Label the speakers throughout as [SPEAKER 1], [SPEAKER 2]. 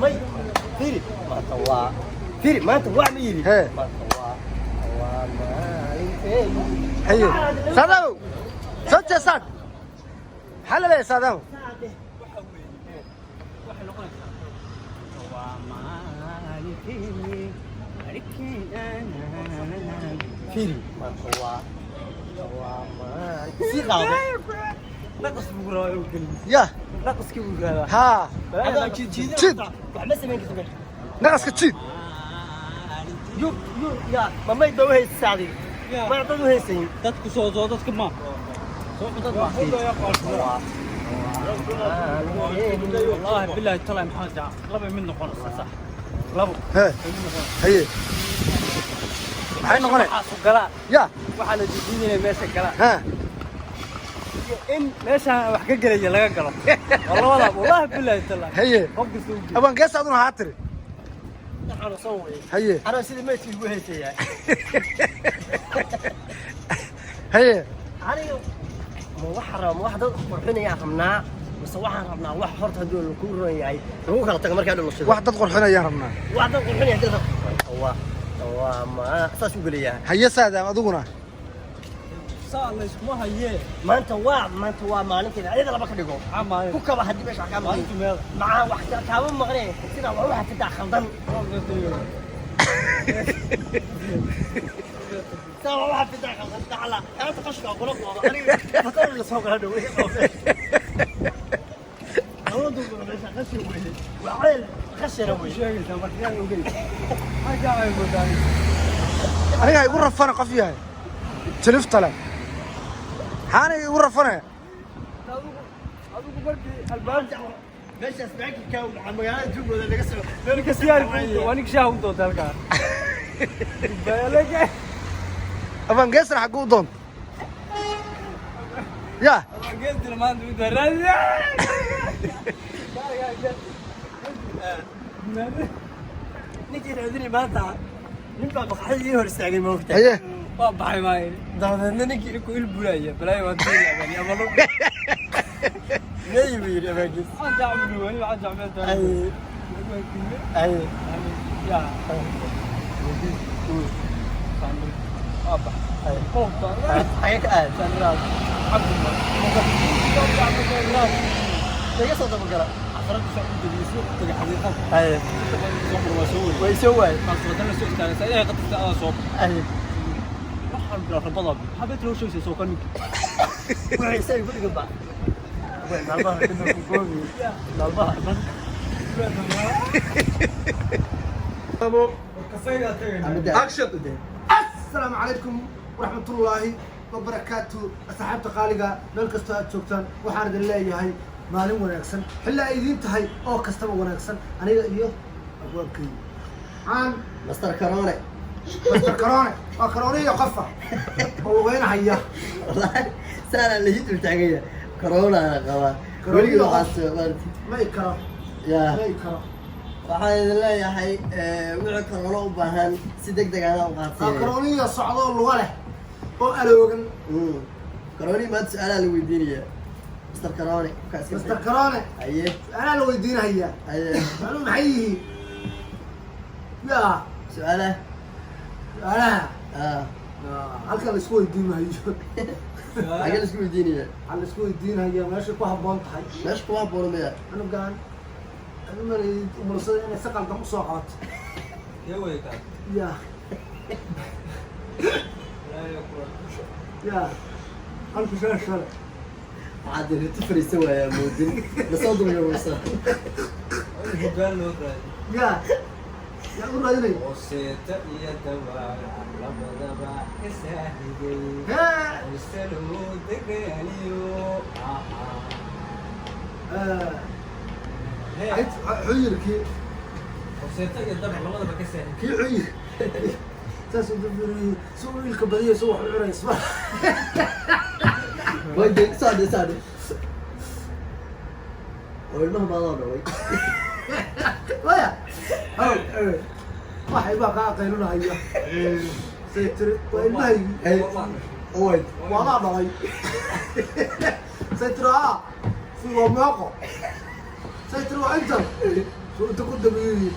[SPEAKER 1] May, fiiri, maanta waa, fiiri, maanta waa ma yidhi.
[SPEAKER 2] Hee.
[SPEAKER 1] Maanta waa maalinteenu.
[SPEAKER 2] Haye Saadamow, soo jeesaan. Maxaa la leeyahay, Saadamow?
[SPEAKER 3] Waxay noqonaysaa waa maalinteeni.
[SPEAKER 1] Fiiri, maanta waa maalin sii qaado. Naqas buu rabaa inuu geliyo.
[SPEAKER 2] Ya.
[SPEAKER 1] Naqaskii buu rabaa.
[SPEAKER 2] Haa.
[SPEAKER 1] Adaa jiid jiid.
[SPEAKER 2] Jiid.
[SPEAKER 1] Wax ma samayn karto meesha.
[SPEAKER 2] Naqaska jiid.
[SPEAKER 1] Yu yu ya, ma mayd baa u haysa adiga? Ma dad u haysayin?
[SPEAKER 3] Dadku soo dadka ma
[SPEAKER 1] Soo dad ma. Waa
[SPEAKER 3] Wallaahi bilaahi talaa, maxaa jaa laba mid noqonaysa, sax labo.
[SPEAKER 2] Hee, haye, maxay noqonay?
[SPEAKER 3] Waxaasu galaa.
[SPEAKER 2] Ya.
[SPEAKER 3] Waxaa la diidiinaya meesha galaa.
[SPEAKER 2] Haa.
[SPEAKER 3] In meeshaan wax ka gelaya laga galo waa labada, wallaahi bilaahi talaa.
[SPEAKER 2] Haye.
[SPEAKER 3] Qof kasta u jeeda.
[SPEAKER 2] Abaan gees aduna haa tiri.
[SPEAKER 1] Xanuunsan weye.
[SPEAKER 2] Haye.
[SPEAKER 1] Anaa sidii maydkii ugu haysayaa.
[SPEAKER 2] Haye.
[SPEAKER 1] Aniga ma waxa rabaa, ma wax dad qurxinayaan rabnaa, mise waxaan rabnaa wax horta haddii lagu ron yahay lagu kala tago markaa dhalo shido?
[SPEAKER 2] Wax dad qurxinayaan rabnaa.
[SPEAKER 1] Wax dad qurxinaya haddii la rabo. Waa ma saas u gelayaa.
[SPEAKER 2] Haye Saadaam, adiguna?
[SPEAKER 3] Saa la iskuma hayee.
[SPEAKER 1] Maanta waa maalinteeda, ayada laba ka dhigo.
[SPEAKER 3] Maxaa maalin?
[SPEAKER 1] Ku kaba haddii meesha wax kaa maqan.
[SPEAKER 3] Maalintu meeda?
[SPEAKER 1] Macaa wax kaama maqnee, sidaa wax u xafidaa khaldan. Sidaa wax u xafidaa khaldan dacla kaanta qashka kula qoodo aniga fatar la soo gala dhawey. Dawladdu meesha qashin weye, waa ceel qashina weye.
[SPEAKER 3] Sheegaysaa marka yaan ogeyn maxaa jaacay moodaan.
[SPEAKER 2] Aniga igu rafana qof yahay jilifta leh, maxaana igu rafane?
[SPEAKER 3] Adigu markii albaabka
[SPEAKER 1] Meeshaas baakirka waxaa magaalada Jubbooda laga soo
[SPEAKER 3] Ninka siyaar waa ninka shaaha u doonta halkaa. Baalaga.
[SPEAKER 2] Abaan geesna xaggu u doonta ya?
[SPEAKER 3] Geestina maanta mid waa raadiya.
[SPEAKER 1] Ninkii raadinay maanta nin baa maqaxyadii ii hor istaagay, ma ogtahay?
[SPEAKER 2] Haye.
[SPEAKER 3] Waa baxay maayo.
[SPEAKER 1] Dabadeedna ninkii
[SPEAKER 3] Ninku il bulaya balaayo waa diilaa ama lug.
[SPEAKER 1] Meeyi buu yidhi abaagiis.
[SPEAKER 3] Waxaan jacmul wani waxaan jacmel tahay.
[SPEAKER 1] Ay ay.
[SPEAKER 3] Ya. Waa baxay. Qofta.
[SPEAKER 1] Xagee ka aad?
[SPEAKER 3] Sanraad. Cabdi.
[SPEAKER 1] Iga soo dabagala.
[SPEAKER 3] Casarada soo u soo tagay xaqiiqada.
[SPEAKER 1] Ay.
[SPEAKER 3] Soo waa soo wareegay.
[SPEAKER 1] Way soo waay.
[SPEAKER 3] Kaas wadan la soo istaagay. Ilaahay qadarta adaa soo baxay.
[SPEAKER 1] Ay.
[SPEAKER 3] Waxaan bilaa rabada. Maxaa beet loo sheegay soo kan ninka?
[SPEAKER 1] Waxay isaga ku dhigan ba way maalmaha dhanba ku goobi maalmaha dhan.
[SPEAKER 2] Action. Assalaamu calaykum waraxmatullaahi wabarakaatu, asxaabta qaaliga meel kastoo aad joogtaan. Waxaan idin leeyahay maalin wanaagsan, xilli ay idiin tahay oo kastaba wanaagsan. Aniga iyo abwaankayga aan
[SPEAKER 1] Master Corone.
[SPEAKER 2] Master Corone waa Corone iyo qofa oo lugeynahaya.
[SPEAKER 1] Wallahi saanaa la ii dul taaganya, corona la qabaa.
[SPEAKER 2] Corona.
[SPEAKER 1] Weligii waxaas maaragtay.
[SPEAKER 2] Ma i karo.
[SPEAKER 1] Yaa.
[SPEAKER 2] Ma i karo.
[SPEAKER 1] Waxaan idin leeyahay wixii corona u baahan si deg deg anaa u
[SPEAKER 2] Waa
[SPEAKER 1] qaadsiinaya.
[SPEAKER 2] Corone iyo socdo oo luga leh oo aloogan.
[SPEAKER 1] Corona maanta su-aalaa la weydiinaya Mr. Corone ka iska.
[SPEAKER 2] Master Corone.
[SPEAKER 1] Haye.
[SPEAKER 2] Su-aalaa la weydiinahayaa.
[SPEAKER 1] Haye.
[SPEAKER 2] Su-aaluhu maxay yihiin yaa?
[SPEAKER 1] Su-aalaha.
[SPEAKER 2] Su-aalaha.
[SPEAKER 1] Ah.
[SPEAKER 2] Halkan la isku weydiin maayo.
[SPEAKER 1] Xagee la isku weydiinaya?
[SPEAKER 2] Waxaa la isku weydiinaya meeshay ku habboon tahay.
[SPEAKER 1] Meesha kuma habboona miya?
[SPEAKER 2] Cunugan umursada inay si qaldan usoo qabato. Ya ya, halku shaashale.
[SPEAKER 1] Waxaad dirito fariisan waayaa moodin lasoo dumyurusa.
[SPEAKER 3] Hoggaan loo raadiyo.
[SPEAKER 2] Ya, yaa u raadinaya?
[SPEAKER 3] Hooseeta iyo dawaaca labadaba ka saahiday.
[SPEAKER 2] Hee.
[SPEAKER 3] Hoose loo degaaniyo.
[SPEAKER 2] Xuyirkii.
[SPEAKER 3] Hooseeta iyo dabac labadaba ka saahiday.
[SPEAKER 2] Kii xuyir saas u dafiriyey si uu ilka badiyo si wax u cunay isma.
[SPEAKER 1] Wayde saade saade oo ilmaha maadaa dhalay.
[SPEAKER 2] Maya, waxay baa kaa qaylunahaya say tiri waa ilmahaygii.
[SPEAKER 1] Oyd.
[SPEAKER 2] Waadaa dhalay say tiri, aa si waa meeqo say tiri waa intan. Inta ku dambeeyey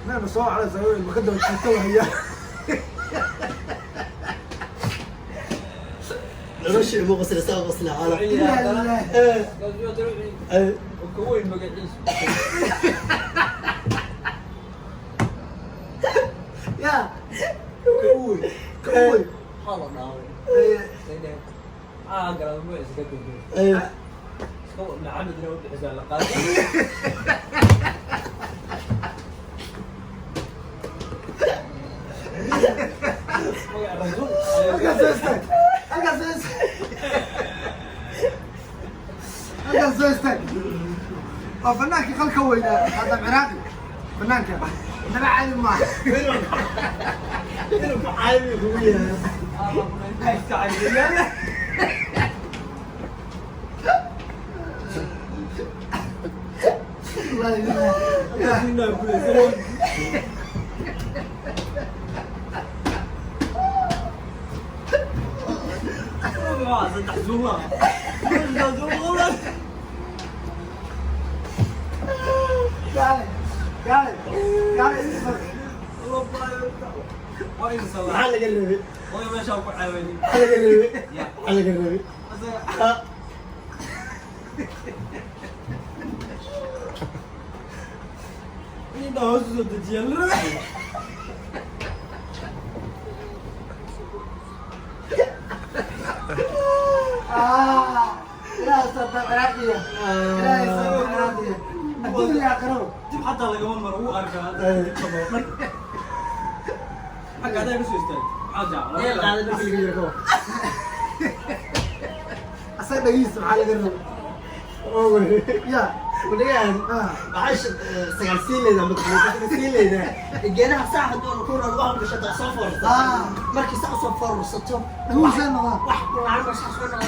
[SPEAKER 2] meena soo wacday sayo ilma ka daba jiita wahaya.
[SPEAKER 1] Nolosha igu qoslaysaa, qosla cala.
[SPEAKER 3] Ka weyn magaciisu.
[SPEAKER 2] Ya ka weyn, ka weyn.
[SPEAKER 3] Maxaa la dhaaway? Ah, garada ma iska gudbay. Iska maxamed inaa u bixisaa la qaaday. Magaca rasuul.
[SPEAKER 2] Halkaas soo istaag, halkaas soo istaag, halkaas soo istaag. Waa fanaankii qalka weynaa, Saddam Ciraaqi. Fanaanka naba caadi maaha.
[SPEAKER 1] Inuu ku caawi kugu yahay.
[SPEAKER 2] Wallaahi billahi.
[SPEAKER 3] Saddex zuula.
[SPEAKER 2] Gaale, gaale, gaale isfar.
[SPEAKER 1] Maxaa laga rabay?
[SPEAKER 3] Meeshaan ku caawinin.
[SPEAKER 1] Maxaa laga rabay? Maxaa laga rabay?
[SPEAKER 3] Inta hoos usoo dejiya la rabay.
[SPEAKER 2] Ah, ilaahay Saddam Ciraaqiya, ilaahay Saddam Ciraaqiya, adduun iyo aakhiraba.
[SPEAKER 3] Dib xataa lagama maro, wuu arkaa. Xagga adaa kasoo istaag. Maxaa
[SPEAKER 1] Meel
[SPEAKER 3] jecel?
[SPEAKER 1] qaaday markii laga yiri.
[SPEAKER 2] Asaga dhagihiisa maxaa laga rabay? Ya.
[SPEAKER 1] Wadagahan waxaa sagaal siin leedaa, ma siin leedaa geedaha saa hadduu ku ran wax gashataa soo foorsato. Markii saa soo foorsato,
[SPEAKER 2] Dhaguhu see noqdaan?
[SPEAKER 1] Wax kulaalan ba saa soo noqon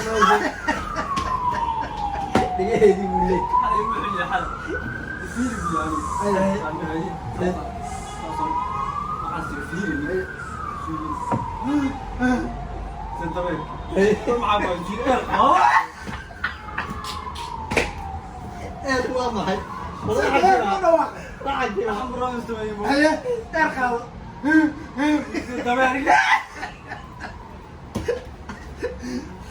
[SPEAKER 1] dhagaheedii buu leeyahay.
[SPEAKER 3] Xalay wuxuu yidhi xalay. Fiiri buu yidhi. Aan dhahay, waxaan siri fiiri. Fiiri. Sentabeek. Maxaa baa jira?
[SPEAKER 1] Eed waa maxay?
[SPEAKER 2] Eer ku dhawaaq.
[SPEAKER 1] Waxaa jira.
[SPEAKER 3] Waxaan barnaamij sameeyey.
[SPEAKER 2] Haye, eer qaado.
[SPEAKER 3] Sentabeek.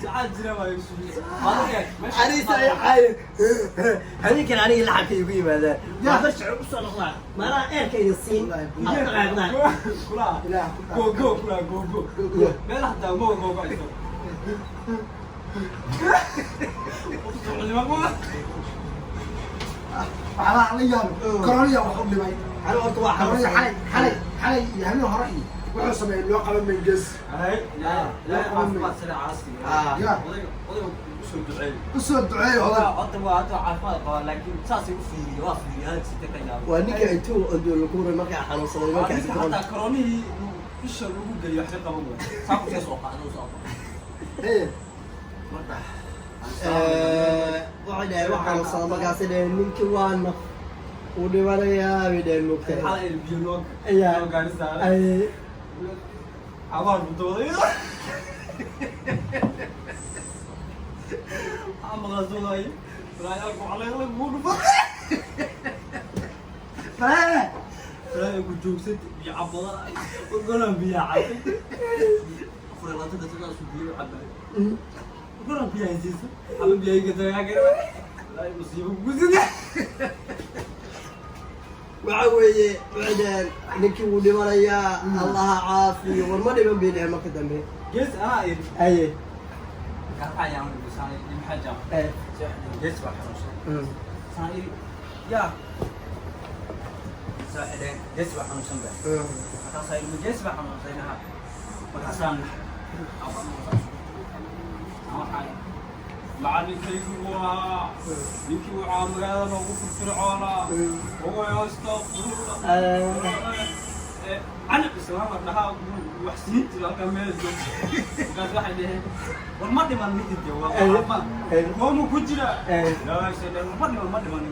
[SPEAKER 3] Saacad jira baa igu sugay. Adiga, meesha-
[SPEAKER 1] Aniisa ay xaay habeenkan aniga lacagka igu yimaadaan waa barshco u soo noqdaa maalaha eerka idin siin aad dhaqaaqdaan.
[SPEAKER 3] Kulaha.
[SPEAKER 2] Ilaah ku
[SPEAKER 3] Go, go, kulaha, go, go. Meel hataa ma go, go, go.
[SPEAKER 2] Waxbaa la yaabay, koroniya wax u dhimay.
[SPEAKER 1] Aniga horta waa
[SPEAKER 2] Koroniya
[SPEAKER 1] xanuunsan.
[SPEAKER 2] xalay, xalay, xalay iyo habeen hore iyo wuxuu sameeyey loo qaban mayn gees. U soo duceeyo oday.
[SPEAKER 1] Waa ninka intuu adduun lagu huray markaa xanuunsaday markaas.
[SPEAKER 2] Haye.
[SPEAKER 1] Waxay dhaheen wax xanuunsaday markaasay dhaheen ninkii waa naf uu dhimanayaa bay dhaheen, moogtahay. Ay.
[SPEAKER 3] Abaar buu dooday. Maqasooday. Walaahi caleyla kugu dhufa.
[SPEAKER 2] Falaale.
[SPEAKER 3] Walaahi ku joogsad biyo cabada. Golan biyo cabay. 24 daqiiqo suu biyo cabay. Golan biyo haysiisa. Ama biyo iga tagaa garba. Walaahi musiibo kugu sida.
[SPEAKER 1] Waxa weeye waxay dhaheen ninkii wuu dhimanayaa, Allaha caafiyo. War ma dhiman bay dhaheen marka dambe.
[SPEAKER 3] Gees anaa iri.
[SPEAKER 1] Aye.
[SPEAKER 3] Garxa ayaan u dhisanay maxaa jaam. Gees baa xanuunsan. Saan iri. Yaa. Soo xidheen. Gees baa xanuunsan baa. Markaasaa ilmo gees baa xanuunsan. Markaasaan macallinkaygu waa ninkii waxaa magaalada noogu firfircoonaa ogoyoosto canab islaama dhahaa wax siin jira halkaa meel joogto. Markaas waxay dhaheen, war ma dhiman ninkii de, waa caafimaad goomu ku jira. War ma dhiman, ma dhiman,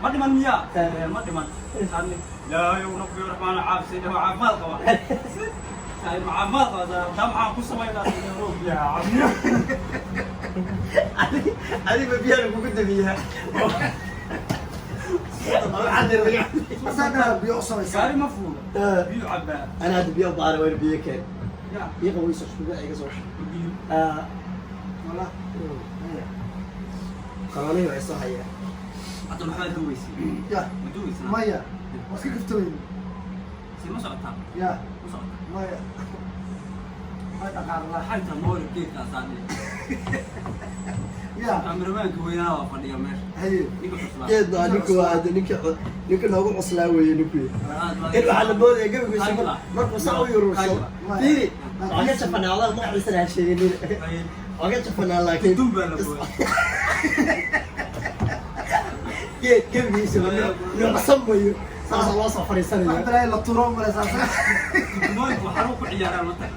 [SPEAKER 3] ma dhiman miyaa? Ma dhiman. Ilaahayow rabbi raxmaan caafisay dhaho, caafimaad qaba, caafimaad qaba. Taa maxaan ku samaynaa? Biyaha caafiyo.
[SPEAKER 1] Adiga biyaha kugu dabiyaa.
[SPEAKER 2] Asaa biyo u samaysan.
[SPEAKER 3] Gaari ma fuulo, biyo cabaa.
[SPEAKER 1] Ana hadda biyo u baahana, waa biyo keen.
[SPEAKER 3] Ya.
[SPEAKER 1] Biyo qaweyso, shuba iga soo shub.
[SPEAKER 3] Biyo.
[SPEAKER 1] Ah.
[SPEAKER 2] Wallah.
[SPEAKER 1] Qabanihii waxay soo hayaan.
[SPEAKER 3] Hadda maxaa duubaysay?
[SPEAKER 2] Ya.
[SPEAKER 3] Ma duubaysaa?
[SPEAKER 2] Maya, waa iska kaftamayni.
[SPEAKER 3] Si ma socotaa?
[SPEAKER 2] Ya.
[SPEAKER 3] Ma socotaa?
[SPEAKER 2] Maya, may dhaqaaqdaa.
[SPEAKER 3] Waxay tahay moori geedkaasaa dhihi.
[SPEAKER 2] Ya.
[SPEAKER 3] Kaameramanka weynaa waa fadhiya meesha.
[SPEAKER 2] Haye.
[SPEAKER 3] Ninka cuslaa.
[SPEAKER 1] Geed baa ninku, waa ninka, ninka noogu cuslaa weeye ninku. In waxaa la moodaya gebigiisa markuu saa u yurursho. Fiiri, waa ka jafanaa, walaal, magaciisana ha sheeginin. Waa ka jafanaa, laakiin
[SPEAKER 3] Dun baa la gooyay.
[SPEAKER 1] Geed gebigiisa nuucsan mayo, saasaa loo soo fadhiisanaya.
[SPEAKER 2] Wax balaayo la turo malaysaa.
[SPEAKER 3] Dumooyinku waxaanu ku ciyaaraan ma tahay?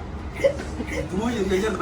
[SPEAKER 3] Dumooyinka yar.